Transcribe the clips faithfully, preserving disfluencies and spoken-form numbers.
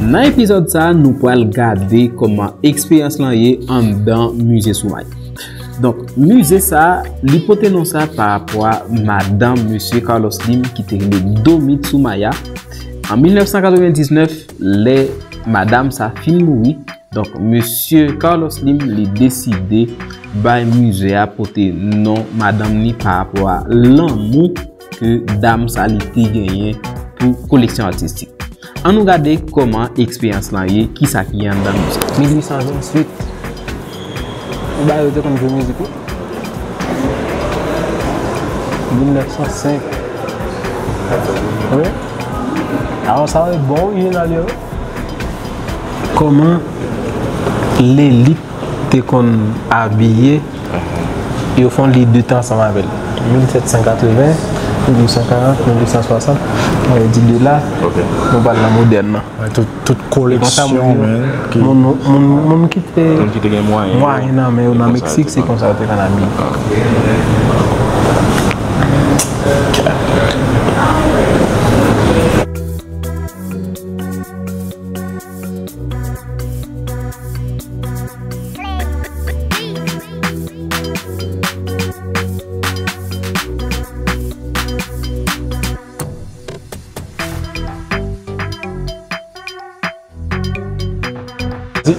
Nan epizòd sa, nou pral gade kòman eksperyans lan ye anndan mize Soumaya. Donk, mize sa, li pote non sa pa rapò a madanm mesye Carlos Lim ki te rele Domit Soumaya. An mil nèf san katrevendiznèf, lè madanm sa fin mouri, donk mesye Carlos Lim, li deside bay mize a pote non madanm li pa rapò a lanmou ke dam sa li te genyen pou koleksyon atistik. Ann nou gade kòman eksperyans lan ye, kisa ki anndan mize. Mil uit san ventuit, ou ba yo te konn jwe mizik, wi. Mil nèf san senk. Wi. Alò, sa yo bon orijinal yo. Kòman lelit te konn abiye, yo fè yon li de tan ansanm avè l. Mil sèt san katreven, mil uit san karant, mil uit san swasant, mwen di de la, nou pral nan modèn nan. Tout, tout koleksyon, men, ki moun, moun, moun ki te, moun ki te gen mwayen, mwayen nan men yo nan Meksik, se konsa yo te konn abiye.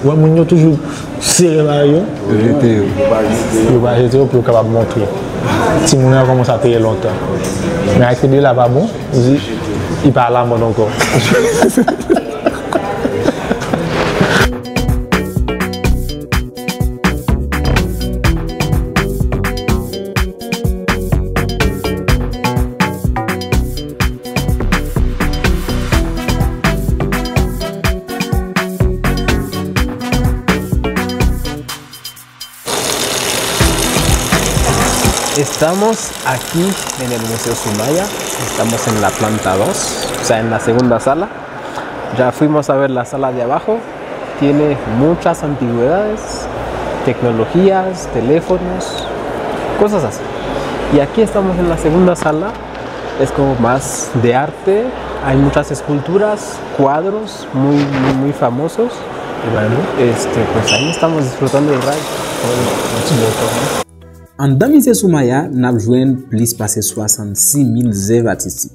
Wè moun yo toujou sere bagay yo. Yo jete yo. Yo pa jete yo pou yo kapab montre. Timoun yo kòmanse a trè lontan. Men arete de la pa bon, li pa alamòd ankò. Estamos aquí en el Museo Sumaya, estamos en la planta dos, o sea, en la segunda sala. Ya fuimos a ver la sala de abajo, tiene muchas antigüedades, tecnologías, teléfonos, cosas así. Y aquí estamos en la segunda sala, es como más de arte, hay muchas esculturas, cuadros muy, muy, muy famosos. Este, pues ahí estamos disfrutando del ride. Anndan mize Sumaya, n ap jwenn plis pase swasannsis mil zèv atistik.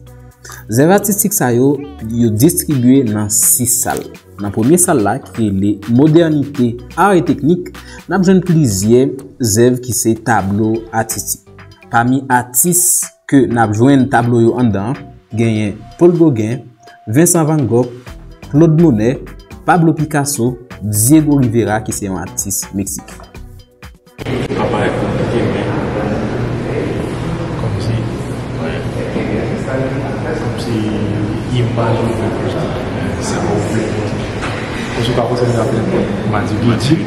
Zèv atistik sa yo, yo distribye nan sis sal. Nan premye sal la, ki rele Modernite, Art et Technique, n ap jwenn plizyè zèv ki se tablo atistik. Pami atis ke n ap jwenn tablo yo anndan an, genyen Paul Gauguin, Vincent Van Gogh, Claude Monet, Pablo Picasso, Diego Rivera, ki se yon atis meksiken. Sa parèt konplike, men kòmsi, kòmsi imaj ou fè plis, sa ou vle. Kòmsi ou ka konsidere sa kòm matik. Matik.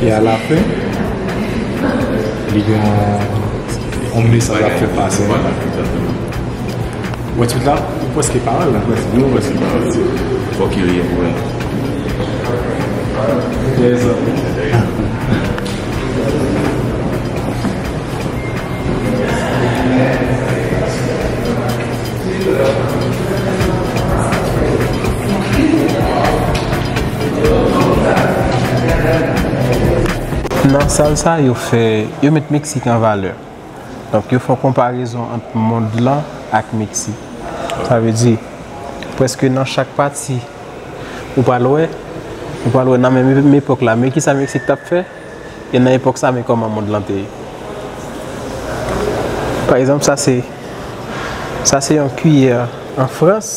E alafen, li gen yon, yon mesaj l ap fè pase. Vwala, egzakteman. Wè tout la, ou prèske pa wè l. Prèske, nou prèske pa wè l. Fòk yo ye pou wè. Dèzan. Nan sal sa, yo fè, yo met Meksik an valè. Donk, yo fè yon konparezon ant mond lan ak Meksik. Sa vle di, prèske nan chak pati ou pral wè, ou pral wè nan menm epòk la, men kisa Meksik t ap fè, e nan epòk sa, men kòman mond lan te ye. Pa egzanp, sa se, sa se yon kiyè an Frans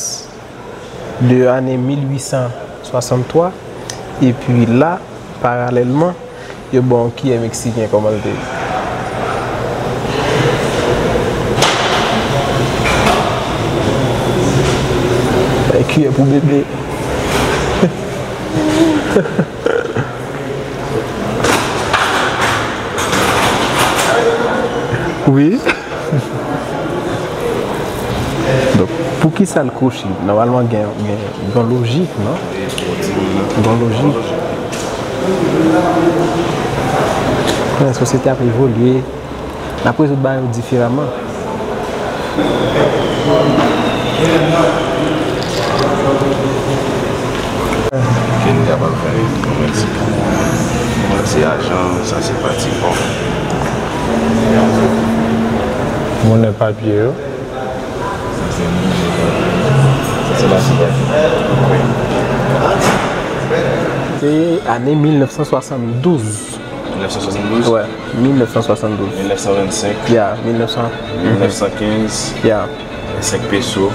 de ane mil uit san swasanntwa, epi la, paralèlman, yo ba w yon kiyè meksiken kòman l te ye. Bay kiyè pou bebe. Wi. Donk, poukisa l kwochi? Nòmalman, gen, gen, gen yon lojik, non? Gen yon lojik. Men sosyete ap evolye, n ap rezoud bagay yo diferaman. Sa se pati fò. Monnen papye yo. Sa se monnen papye. Sa se pati fò. Se ane mil nèf san swasanndouz. Mil nèf san swasanndouz? Wè, mil nèf san swasanndouz. Mil nèf san vennsenk. Ya, mil nèf san. Mil nèf san kenz. Ya. Vennsenk peso.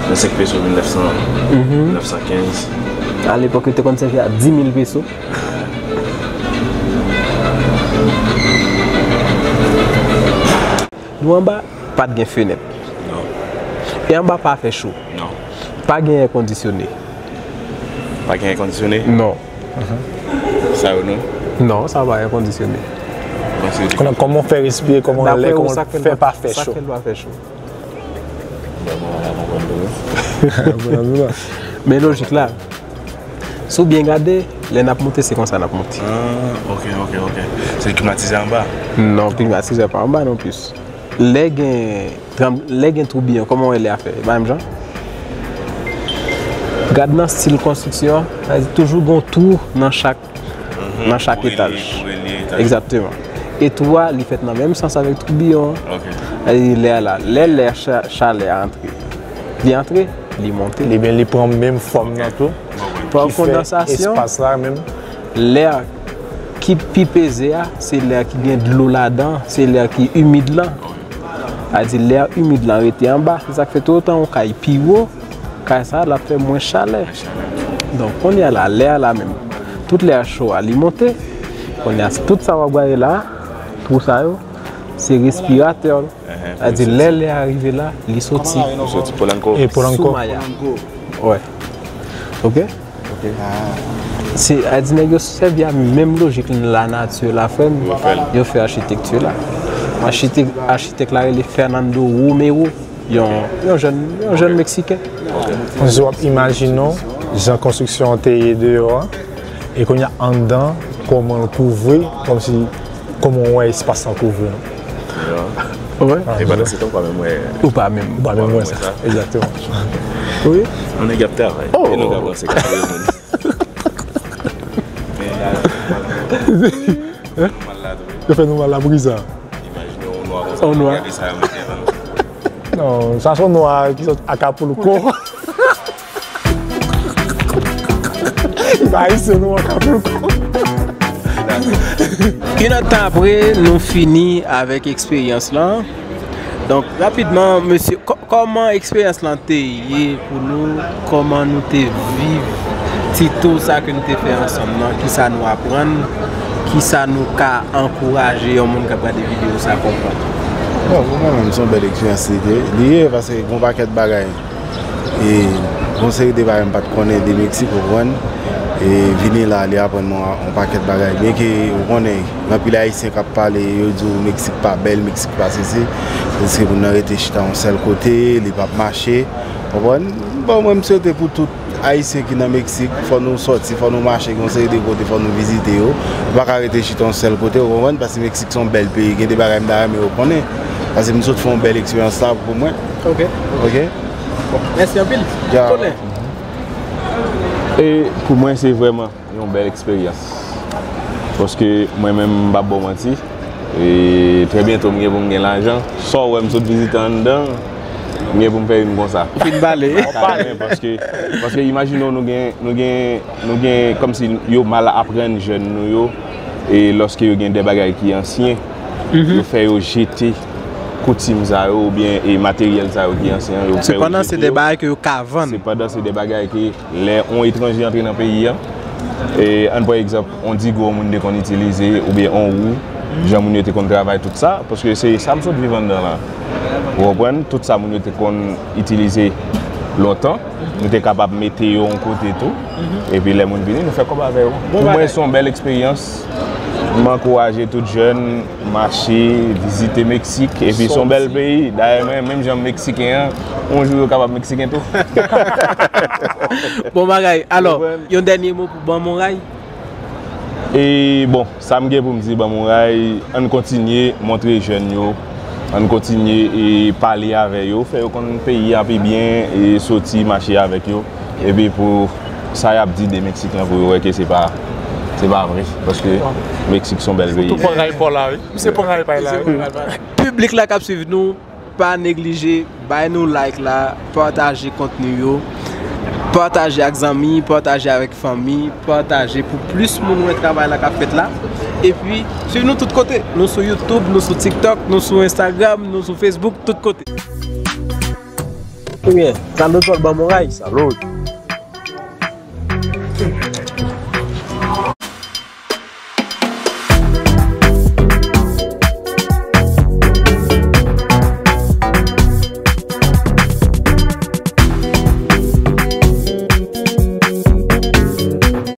Vennsenk peso mil nèf san. Mil nèf san kenz. Alepòk, yo te konn sèvi a di mil peso. Nou anba, pa t gen fenèt. Non. E anba pa fè cho. Non. Pa gen èkondisyone. Pa gen èkondisyone? Non. Sa yo non? Non, sa pa èkondisyone. Paske Konnen kòman fè respire, kòman Daprè lè, ou, kòman sa k fè fè pa fè sa cho. K fè l pa fè cho. Men lojik la, si w byen gade, lè n ap monte, se konsa n ap monte. Ah, ok, ok, ok. Se klimatize anba. Non, klimatizè pa anba non plis. Lè gen tranm- lè gen toubiyon, kòman w wè lè a fè? E pa menm jan? Gad nan stil konstriksyon an, sa vle di toujou gen yon twou nan chak nan chak Pou relye, etaj. Pou relye etaj. Egzakteman. E twou a, li fèt nan menm sans avèk toubiyon an. Ok. E lè a la, lè lè cha- chalè a antre, li antre, li monte. Ebyen, li pran menm fòm nan tou. Pa Ki fè kondensasyon, espas la menm. Lè a ki pi peze a, se lè a ki gen dlo ladan, se lè a ki imid lan. Sa vle di lè a imid lan rete anba, se sa k fè toutan yon kay pi wo, kay sa l ap fè mwens chalè. Donk kounye a la, lè a la menm, tout lè a cho a li monte. Kounye a tout sa w ap gade la, twou sa yo, se respiratè. Sa vle di lè lè a rive la, li soti Soti Polanco. E Polanco. sou may a. Wè. Ok? Se, sa vle di nèg yo sèvi a menm lojik lanati la, frè m. Yo fè achitekti la. Achitèk, achitèk la rele Fernando Romero, yon, yon jèn, yon jèn meksiken. Konsi w ap imajine w jan konstriksyon an te ye deyò a, e kounye a anndan, kòman l kouvri, kòmsi, kòman w wè espas lan kouvri an. Wè. E pandan se tan, ou pa menm wè. Ou pa menm. Ou pa menm wè sa. Egzakteman. Wi. Nou nèg y ap travay. E nou ka panse ka touye moun. Men la, nou mal la tou. Yo fè nou mal la pou ki sa? Imajine yon nwa konsa. Yon nwa. Gade sa yo mete la. Non, sa se yon nwa ki sot Acapulco. Li pa ayisyen non, Acapulco. Yon nòt tan apre, nou fini avèk eksperyans lan. Donk, rapidman, mesye, kò- kòman eksperyans lan te ye pou nou? Kòman nou te viv ti tour sa ke nou te fè ansanm nan? Kisa nou aprann? Kisa nou ka ankouraje yon moun k ap gade videyo sa konprann? Bon, pou mwen menm, se yon bèl eksperyans li te li ye, paske gen yon pakèt bagay. E gen yon seri de bagay m pa t konnen de Meksik, ou konprann. E vini la, li aprann mwen yon pakèt bagay. Byenke, ou konnen, gen anpil Ayisyen k ap pale, yo di w Meksik pa bèl, Meksik pa sesi. Tandiske moun nan rete chita yon sèl kote, li p ap mache. Ou konprann? Bon, mwen, m swete pou tout Ayisyen ki nan Meksik, fò nou sòti, fò nou mache, gen yon seri de kote, fò nou vizite yo. Nou pa ka rete chita yon sèl kote, ou konprann? Paske Meksik se yon bèl peyi, gen de bagay m ta renmen yo konnen. Paske m sot fè yon bèl eksperyans la pou mwen. Ok. Ok? Mèsi anpil. Ya. Konnen. E pou mwen, se vrèman yon bèl eksperyans. Paske mwen menm, m p ap ba w manti, e trè byento, m gen pou m gen lajan. Sa w wè m sot vizite anndan, m gen pou m fè youn konsa. Fin bale. Kareman, paske, paske imajine w, nou gen, nou gen, nou gen, kòmsi yo mal aprann jèn nou yo, e lòske yo gen de bagay ki ansyen, yo fè yo jete koutim sa yo, oubyen e materyèl sa yo ki ansyen an, yo fè yo Sepandan, se jete de yo. Bagay ke yo ka vann. Sepandan, se de bagay ke lè yon etranje antre nan peyi an, e ann pran egzanp, yon digo moun te konn itilize, oubyen yon wou, jan moun yo te konn travay tout sa, paske se sa m sot viv anndan la. Ou konprann? Tout sa moun yo te konn itilize lontan, nou te kapab mete yo yon kote tou, epi lè moun vini, nou fè kòb avè yo. Pou mwen, se yon bèl eksperyans. M ankouraje tout jèn mache, vizite Meksik, epi se yon bèl peyi. Dayè, mwen, menm jan Meksiken an, yon jou yo kapab Meksiken tou. Bon bagay. Alò, yon dènye mo pou Ban Mwen Ray? E bon, sa m gen pou m di Ban Mwen Ray, ann kontinye montre jèn yo, ann kontinye e pale avè yo, fè yo konn peyi a pi byen e soti mache avèk yo. Epi pou sa y ap di de Meksik lan, pou yo wè ke se pa Se pa vre, paske Meksik se yon bèl peyi. Tou pran ray pa w la, wi. Misye pran ray pa l la, wi. Piblik la k ap swiv nou, pa neglije, bay nou like la, pataje kontni yo, pataje ak zanmi, pataje avèk fanmi, pataje pou plis moun wè travay la k ap fèt la. Epi, swiv nou tout kote. Nou sou YouTube, nou sou TikTok, nou sou Instagram, nou sou Facebook, tout kote. Ebyen, Salod pa ban mwen ray, Salod.